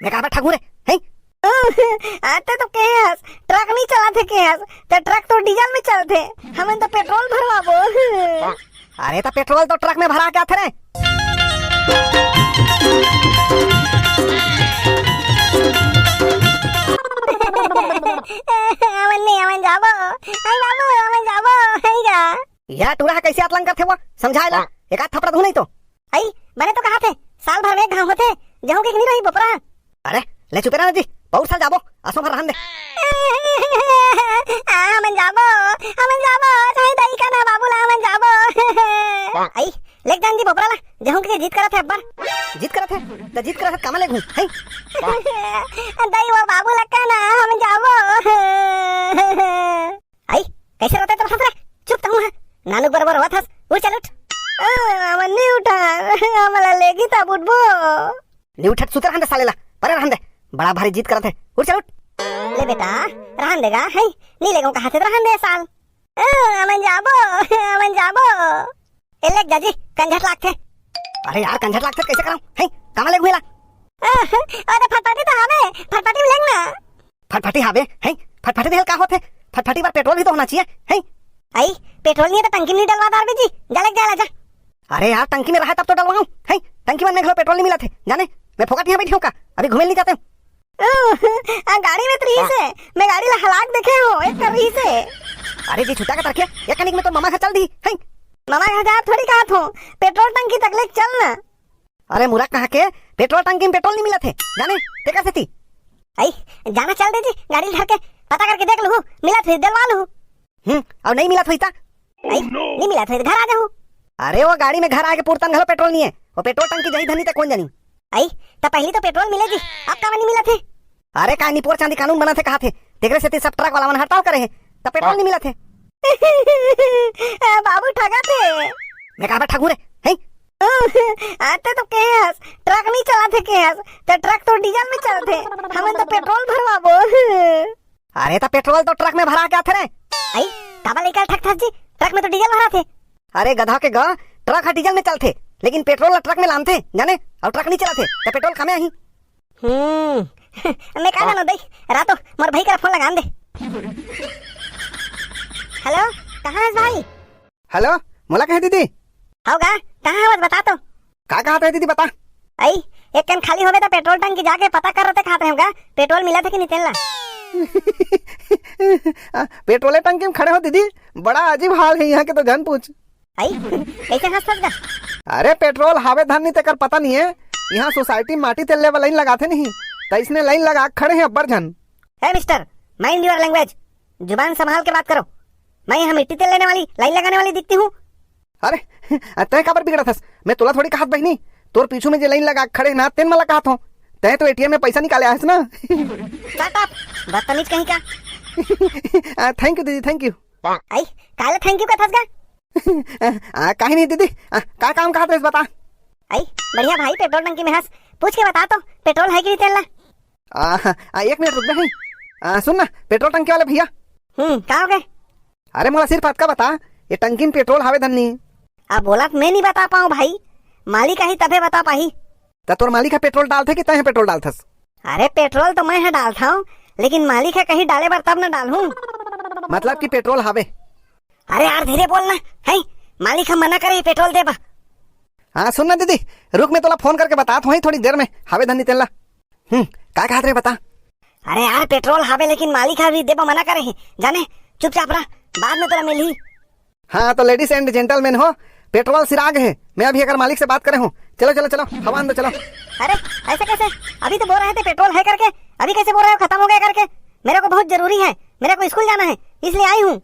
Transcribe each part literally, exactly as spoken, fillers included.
मैं कहाँ बैठा घूरे, हैं? आते तो कहे हस, ट्रक नहीं चलाथे कहे हस, तो ट्रक तो डीजल में चलथे, हमन तो पेट्रोल भरवाबो। अरे, तो पेट्रोल तो ट्रक में भरा के आथे रे। हमन नहीं, हमन जाबो, हम जाबो, हमन जाबो, हई गा। या टूरा ह कइसे अतलंग करथे वो? समझाए ला, एक आध थपड़ा दूँ नहीं तो। अई, बने तो कहाथे, साल भर में एक घांव होथे, जहूं के नहीं रही बोपरा। अरे, ले चुपे रह ना जी, बहुत साल जाबो, असो भर रहन दे। आ, हमन जाबो, हमन जाबो, चाहे दई का ना बाबू ला, हमन जाबो। अई, लेग जान जी बोपरा ला, जहूं के जिद करत हे अब्बड़। जिद करत हे? त जिद करत हे, कामा ले घूम, हैं? दई वो बाबू ला का ना, हमन जाबो। अई, कइसे रोते तो हंस रे? चुप तो हूँ, हाँ। नानुक बरोबर रोवत हस, उठ चल उठ। आ, हमन नहीं उठा, हमला लेगी तब उठबो। नहीं उठत सुते रहन दे साले ला, परे रहन दे। बड़ा भारी जिद करत हे, उठ चल उठ। ले बेटा, रहन देगा, हैं? नहीं लेगो कहा थे तो रहन दे साल। आ, हमन जाबो, हमन जाबो। ए लेग जा जी, कंझट लागथे। अरे यार, कंझट लागथे कइसे कराऊं? हैं? कामा ले घूमेला? आ, अरे फटफटी तो हवे, फटफटी में लेग ना। फटफटी हावे, हैं? फटफटी देहल का होथे? फटफटी बर पेट्रोल भी तो होना चाहिए, हैं? अई, पेट्रोल नहीं है तो टंकी में नहीं डलवा दार जी, जा लेग जा, जा। अरे यार, टंकी में रहा तब तो डलवाऊं, हैं? टंकी मन में घलो पेट्रोल नहीं मिलत हे, जाने? मैं फोकट यहाँ बैठी हूँ का? अभी घूमे नहीं जाते हूँ। आ, गाड़ी में तो रहीस हे, मैं गाड़ी ला हलाक देखे हूँ, एक कर रहीस हे। अरे जी, छुट्टा का तरखे, एक कनिक में तो ममा घर चल दी, हैं? ममा घर जा थोड़ी कहा थो, पेट्रोल टंकी तक ले चल ना। अरे मुरा कहाँ के, पेट्रोल टंकी में पेट्रोल नहीं मिलत हे, जाने? तेकर सेती। अई, जाना चल दे जी, गाड़ी धर के पता करके देख लूँ, मिलत होही, डलवा लूँ। हम्म, अउ नहीं मिलत होही ता? अई, नहीं मिलत होही, घर आ जाहू। अरे वो गाड़ी में घर आके पुरतन घलो पेट्रोल नहीं है, वो पेट्रोल टंकी जाही धनी ते कोन जानी। अई, त पहली तो पेट्रोल मिले जी, अब काबर नहीं मिलत हे? अरे का निपोर चांदी कानून बनत हे कहाथे, तेकरे सेती सब ट्रक वाला मन हड़ताल करे हे, त पेट्रोल नहीं मिलत हे। ए, बाबू ठगा थे। मैं कहाँ ठगू रे, हैं? आते तो कहे हस, ट्रक नहीं चलाथे कहे हस, त ट्रक तो डीजल में चलथे, हमन तो पेट्रोल भरवाबो। अरे त पेट्रोल तो ट्रक में भरा के आथे रे। अई, काबर लइका ठगथस जी? ट्रक में तो डीजल भराथे। अरे गधा के ग, ट्रक ह डीजल में चलथे, लेकिन पेट्रोल ला ट्रक में लानथे, जाने? अउ ट्रक नहीं चलाथे, त पेट्रोल कामे आही? हम्म, मैं का जानों दई, रातो मोर भाई करा फोन लगान दे। हेलो, कहाँ हस भाई? हेलो, मोला कहे दीदी? हव गा, कहाँ हवस बता तो। का कहात रहे दीदी, बता। अई, एक कन खाली होबे त पेट्रोल टंकी जाके पता कर रते कहात रहे गा, पेट्रोल मिलत हे कि नहीं तेन ला। आ, पेट्रोले टंकी में खड़े हो दीदी, बड़ा अजीब हाल है यहाँ के तो झन पूछ। अई, कइसे हंसत गा? अरे पेट्रोल हावे धन नहीं तेकर पता नहीं है, यहाँ सोसाइटी में माटी तेल लेवा लाइन लगाथे नहीं, त इसने लाइन लगा के खड़े हैं अब्बड़ झन। ए मिस्टर, mind your language, जुबान संभाल के बात करो। मैं यहाँ मिट्टी तेल लेने वाली, लाइन लगाने वाली दिखती हूँ? अरे, तैं काबर बिगड़त हस? मैं तोला थोड़ी कहत बहिनी, तोर पीछू में जे लाइन लगा के खड़े ना, तेन मला कहत हो। तैं तो एटीएम में पैसा निकाले आयस ना। Shut up, बदतमीज कहीं का। आ, thank you दीदी, thank you। आई, काले thank you कथस गा? आ, काहे नहीं दीदी, आ, का काम कहत रहिस बता। आई, बढ़िया भाई, पेट्रोल टंकी में हस, पूछ के बता तो, पेट्रोल है कि नहीं तेन ला? आ, आ, एक मिनट रुक बे, हैं। आ, सुन ना, पेट्रोल टंकी वाले भैया। हम्म, का हो गए? अरे मोला सिर्फ अतका बता, ये टंकी में पेट्रोल हावे धन नहीं? अब बोला त मैं नहीं बता पाऊँ भाई, मालिक आही तभे बता पाही। त तोर मालिक ह पेट्रोल डालथे कि तैं ह पेट्रोल डालथस? अरे पेट्रोल तो मैं ह डालथव, लेकिन मालिक ह कहीं डाले बर तब न डालहूँ। मतलब कि पेट्रोल हावे? अरे यार धीरे बोल ना, हैं? मालिक ह मना करे पेट्रोल दे बर। हाँ सुन ना दीदी, रुक मैं तोला फोन करके बतात हूँ थोड़ी देर में, हावे धन नहीं तेन ला। हम्म, का कहत रहे बता? अरे यार पेट्रोल हावे लेकिन मालिक ह अभी देबा मना करे हे, जाने चुपचाप रह, बाद में तोला मिलही। हाँ तो ladies and gentlemen हो, पेट्रोल सिराग है, मैं अभी अगर मालिक से बात करे हूँ। चलो चलो चलो, हवा आन दो चलो। अरे ऐसे कैसे? अभी तो बोल रहे थे पेट्रोल है करके, अभी कैसे बोल रहे हो खत्म हो गया करके? मेरे को बहुत जरूरी है, मेरे को स्कूल जाना है, इसलिए आई हूँ।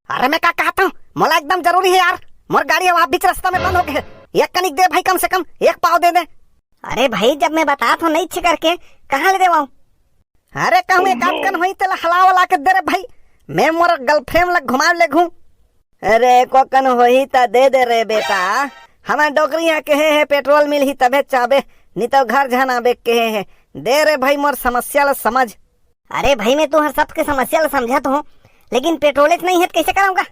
अरे मैं का कहत हूँ, मोला एकदम जरूरी है यार, मोर गाड़ी अब बीच रास्ता में बंद हो गए है। एक कनिक दे भाई, कम से कम एक पाव दे दे। अरे भाई जब मैं बतात हूँ नहीं इच्छे करके, कहाँ ले देवाऊँ? अरे कहूँ एक आध कन होई तेला हला वला के दे रे भाई, मैं मोर गर्लफ्रेंड ला घुमा ले घूम। अरे को कन होई त दे दे रे बेटा, हमार डोकरी यहाँ कहे है पेट्रोल मिलही तभे चाबे, नी तो घर झन आबे कहे है। दे रे भाई मोर समस्या ला समझ। अरे भाई मैं तुहर सबके समस्या ला समझत हूँ, लेकिन पेट्रोल नहीं है तो कैसे कराऊंगा?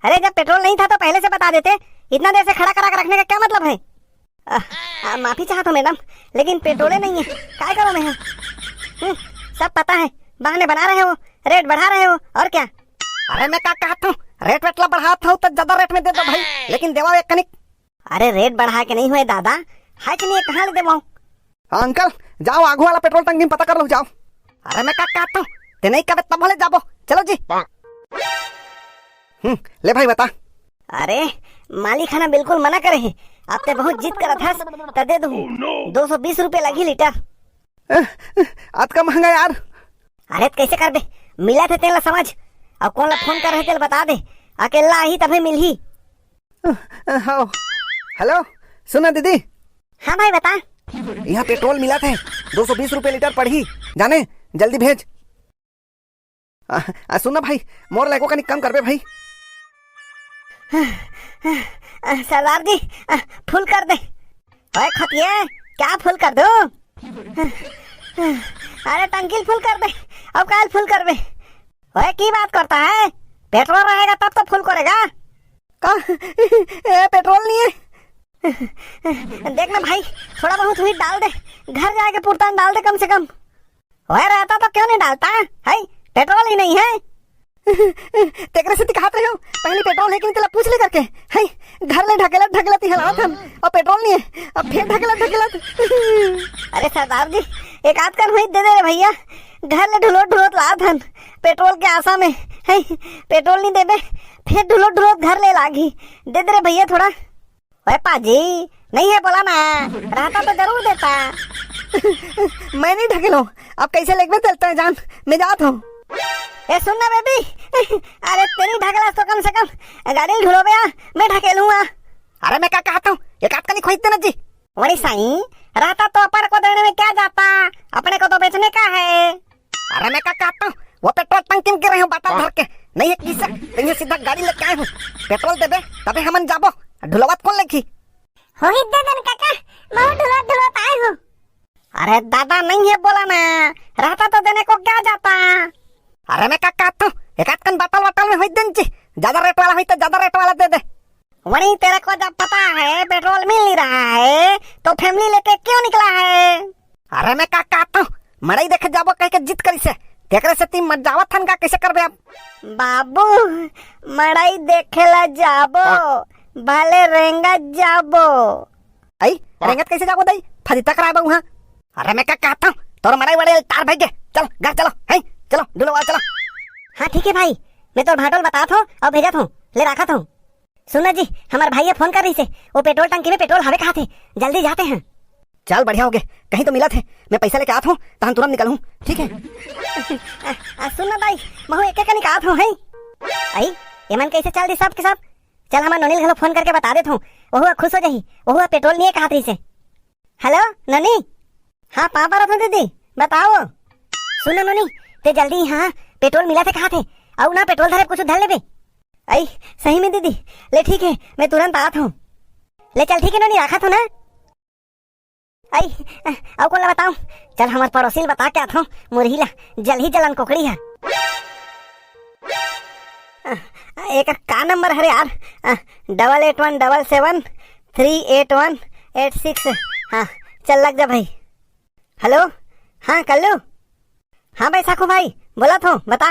अरे जब पेट्रोल नहीं था तो पहले से बता देते, इतना देर से खड़ा करा के रखने का क्या मतलब है? आ, आ, माफी चाहत हूँ मैडम, लेकिन पेट्रोले नहीं है, काय करो मैं? हम्म, सब पता है, बहाने बना रहे हो, रेट बढ़ा रहे हो, और क्या? अरे मैं का कहत हूँ, रेट वेट ला बढ़ात हूँ तो ज्यादा रेट में दे दो भाई, लेकिन देवा एक कनिक। अरे रेट बढ़ा के नहीं हुए दादा, है कि नहीं, कहाँ ले देवाऊँ? हाँ अंकल, जाओ आगू वाला पेट्रोल टंकी में पता कर लो, जाओ। अरे मैं का कहत हूँ, ते नहीं कबे तब भले जाबो, चलो जी। हम्म, ले भाई बता। अरे मालिक है ना, बिल्कुल मना करे है, आप ते बहुत जिद करत हस, त दे दूँ। दो सौ बीस रुपये लगी लीटर। अ, अ, अतका महंगा यार। अरे त कैसे करबे, मिला थे तेला समझ, अब कौन ला फोन कर रहे तेला बता दे, अकेला आही तभे मिलही। अ, अ, हाँ। हेलो, सुना दीदी। हाँ भाई बता। यहाँ पेट्रोल मिला थे, दो सौ बीस रुपये लीटर पड़ही, जाने, जल्दी भेज। आ, आ, सुन ना भाई, मोर ला एको कनी कम करबे भाई। आ, सरदार जी, आ, फुल कर दे। ओए खतिए, क्या फुल कर दूं? अरे टंकी ल फुल कर दे, अब काल फुल करबे? ओए की बात करता है, पेट्रोल रहेगा तब तो फुल करेगा। का? ए, पेट्रोल नहीं है। देख ना भाई, थोड़ा बहुत हुई डाल दे, घर जाके पुरतान डाल दे कम से कम। ओए रहता तो क्यों नहीं डालता है, पेट्रोल ही नहीं है। तेकरे से तिकात रहे हो, पहले पेट्रोल है कि नहीं तेला पूछ ले करके। है, घर ले ढकेलत ढकेलत ही हलावत हन, और पेट्रोल नहीं है, अब फिर ढकेलत ढकेलत। अरे सरदार जी, एक आध कन हुई दे दे रे भैया, घर ले ढुलोत ढुलोत लात हन पेट्रोल के आशा में। है, पेट्रोल नहीं देबे, फिर ढुलोत ढुलोत घर ले लागी। दे दे रे भैया थोड़ा। ओए पाजी, नहीं है बोला ना, रहता तो जरूर देता। मैं नहीं ढकेलो, अब कैसे लेगबे चलता है जान, मैं जात हूँ। ए सुन ना बेबी, अरे तेरी ढकला तो कम से कम गाड़ी ढुलो बे, मैं ढकेलूंगा। अरे मैं क्या कहता हूँ, एक आध कनी खोज देना जी। वही सही, रहता तो अपन को देने में क्या जाता, अपने को तो बेचने का है। अरे मैं का कहता हूँ, वो पेट्रोल टंकी में गिर रहे हो बाटल भर के, नहीं है किसा, कहीं सीधा गाड़ी लेके आए हूँ, पेट्रोल देबे तबे हमन जाबो, ढुलवात कौन लेखी? होही दे दन काका, बहुत ढुलत ढुलत आए हूँ। अरे दादा नहीं है बोला ना, रहता तो देने को क्या जाता? अरे मैं का कहता हूँ, एक आध कन बाटल वाटल में होई देन जी, ज्यादा रेट वाला होई तो ज्यादा रेट वाला दे दे। वही तेरे को जब पता है पेट्रोल मिल नहीं रहा है तो फैमिली लेके क्यों निकला है? अरे मैं का कहता हूँ, मड़ई देखे जाबो कह के जिद करी से, तेकरे से ती मत जावत हन का, कैसे करबे अब? बाबू, मड़ई देखे ला जाबो, भले रेंगत जाबो। आई रेंगत कैसे जाबो दाई, फदी तक रहा वहाँ। अरे मैं का कहता हूँ, तोर मड़ई वड़ई तार भाई के, चल घर चलो, है चलो डुलवा चलो। हाँ ठीक है भाई, मैं तोर भाटोल बतात हूँ और भेजत हूँ, ले राखत हूँ। सुन ना जी, हमार भाई ये फोन कर रही से, वो पेट्रोल टंकी में पेट्रोल हवे कहा थे, जल्दी जाते हैं। चल बढ़िया हो गए, कहीं तो मिला थे, मैं पैसा लेके आत हूँ, तहन तुरंत निकल हूँ, ठीक है? आ, आ, सुन ना दाई, महू एक एक निकालत हूँ, है? आई, एमन कैसे चल दी सब के सब? चल हमार नोनी ल घलो फोन करके बता देत हूँ, वहू खुश हो जाही, वहू पेट्रोल नहीं है कहा रही से। हेलो नोनी। हाँ पाँव परत हूँ दीदी, बताओ। सुन ना नोनी, ते जल्दी यहाँ पेट्रोल मिला थे कहा थे, अउ ना पेट्रोल धरे कुछ धर लेबे। आई, सही में दीदी, ले ठीक है, मैं तुरंत आत हूँ। ले चल ठीक है नोनी, राखत हूँ ना। आई, अउ कोन ला बताऊँ? चल हमार पड़ोसी ला बता के आत हूँ, मुरही ला, जलही जलन कोकड़ी है। एक का नंबर हरे यार? Double eight one double seven three eight one eight six। हाँ, चल लग जा भाई। हेलो, हाँ कल्लू। हाँ बैसाखू भाई, बोलत हूँ, बता।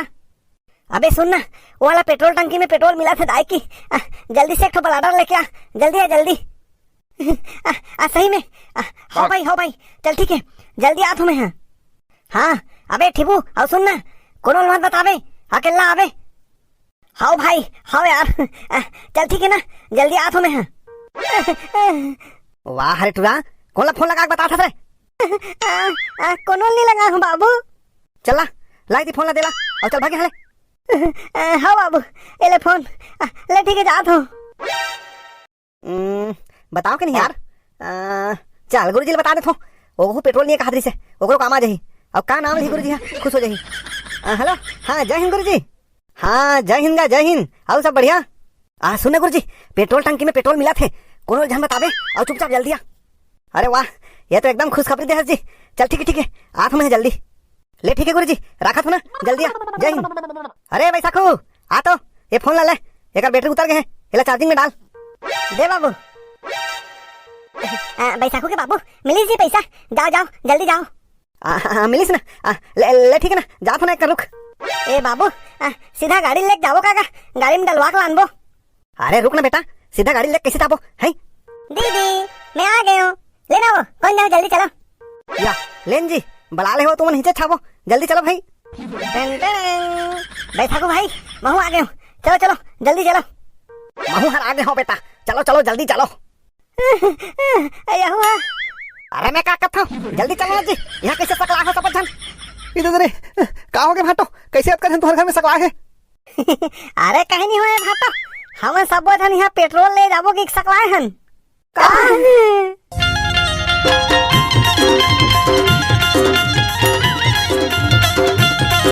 अबे सुन ना, वो वाला पेट्रोल टंकी में पेट्रोल मिला थे दाई की। आ, जल्दी से एक ठो बलाडर लेके आ, जल्दी आ जल्दी। आ, आ, सही में। आ, हो भाई, हो भाई, चल ठीक है, जल्दी आत हूँ मैं। हाँ, हाँ। अबे ठीबू, अउ सुन ना, कोनो ल मत बताबे, अकेला आबे। हाव भाई, हाव यार। आ, चल ठीक है ना, जल्दी आत हूँ मैं। हाँ। वाह हरे टुरा, कोन ला फोन लगा के बतात हस रे? आ, आ, कोनो ल नहीं लगा हूँ बाबू। चल ला, ला इती फोन ला दे ला, अउ चल भागे हले। आ, हाँ बाबू, ए ले फोन। आ, ले ठीक है, जात हूँ। उम, बताओ के नहीं यार। आ, चल गुरुजी ले बता देथो, ओहू पेट्रोल नहीं कहात रहिसे, ओकरो काम आ जाही। अब का नाम लिही गुरुजी, हाँ, खुश हो जाही। आ, हेलो, हाँ, जय हिंद गुरुजी। हाँ, जय हिंद गा, जय हिंद। अउ सब बढ़िया? आ, सुन ना गुरुजी, पेट्रोल टंकी में पेट्रोल मिला थे, कोनो झन बताबे, अउ चुपचाप जल्दी आ। अरे वाह, ये तो एकदम खुशखबरी दे हस जी। चल ठीक है, ठीक है, आत हूँ मैं जल्दी। ले ठीक है गुरुजी, राखत हूँ ना, जल्दी आ, जय हिंद। अरे बैसाखू, आ तो, ये फोन ला ले, एकर बैटरी उतर गए है, एला चार्जिंग में डाल। दे बाबू। आ, बैसाखू के बाबू, मिलिस जी पैसा। जाओ, जाओ, जल्दी जाओ। आ, हाँ, हाँ, मिलिस ना। आ, ले, ले, ठीक है ना, जात हो ना, एक रुक। ए बाबू, आ, सीधा गाड़ी लेके जाबो का, का? गाड़ी में डलवा के लानबो। अरे रुक ना बेटा, सीधा गाड़ी लेके कैसे जाबो, हैं? दीदी, मैं आ गए हूँ। ले ना वो, कौन जाओ, जल्दी चलो। या, लेन जी, बड़ा ले हो तुमन, नीचे छाबो, जल्दी चलो भाई। Ten ten. बैसाखू भाई, महू आ गए हूँ। चलो, चलो, जल्दी चलो। महू हर आ गए हो बेटा, चलो, चलो, जल्दी चलो। अरे हुआ। अरे मैं का कहत हूँ, जल्दी चलो ना जी, यहाँ कैसे सकला हो सब झन? इधर रे, का हो गए भाटो, कैसे अतका झन तुम्हारे घर में सकला है? अरे कहीं नहीं होए भाटो, हम सब झन यहाँ पेट्रोल ले जाबो कि सकलाए हन। का?